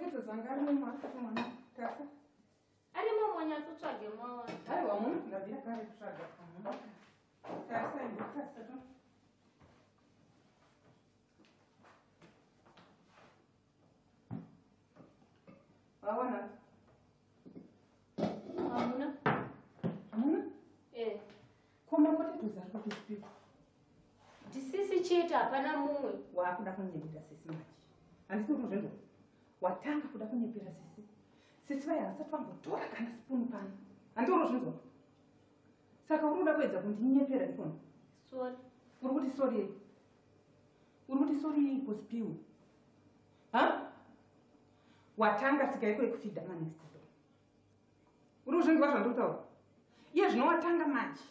Mapotatoes anga arimo asati mwana. Tarisa. Arimo mwanyatsotsvage mawana. Aiwa muna ndabvira kare kutsvaga. Hamuna. Tarisa imbotarisa to. Waona? Hamuna. Hamuna? Eh. Ko mapotatoes ari kupi Sipiwe? Ndisisi chete hapana mumwe. Waakuda kunyepera sisi manje. Handisi kuti zvenzo. Watanga kuda kunyepera sisi. Sisi vaya vasati vambotora kana sipunu pano. Handisi zvinzwa. Saka uri kuda kuedza kundinyepera ikona. Sorry. Uri kuti sorry yei? Uri kuti sorry yeiko Sipiwe? Ha? Watanga tsika yako yekufidha manext door. Uri kuzvinzwa zvandiri kutaura? Iye zvino watanga manje.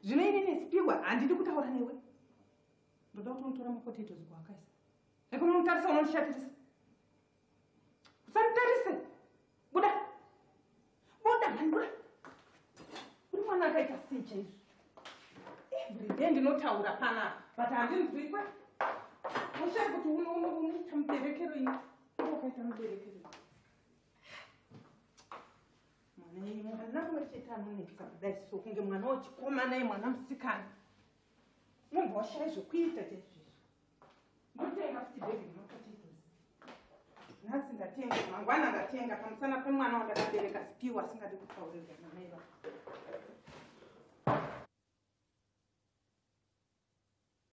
Zvino inini Sipiwe handidi kutaura newe. Ndoda kuti unotora mapotatoes kwaakaisa. Haikona unotarisa unondishatirisa. Usanditarise. Buda. Buda mhani buda. Uri mwana akaita sei chaizvo? Every day ndinotaura panapa but handinzwikwe. Unoshaya kuti unoita muberekero ini. Wakaita muberekero ini. Mwana mumwe chete anonetsa kudai so kunge mwana wechikomana iye mwana musikana. Unobva washaya zvekuita chaizvo. Ndotenga futi bhegi remapotatoes. Nhasi ndatenga, mangwana ndatenga pamusana pemwana wandakabereka Sipiwe asingadi kutaurirwa namai vake.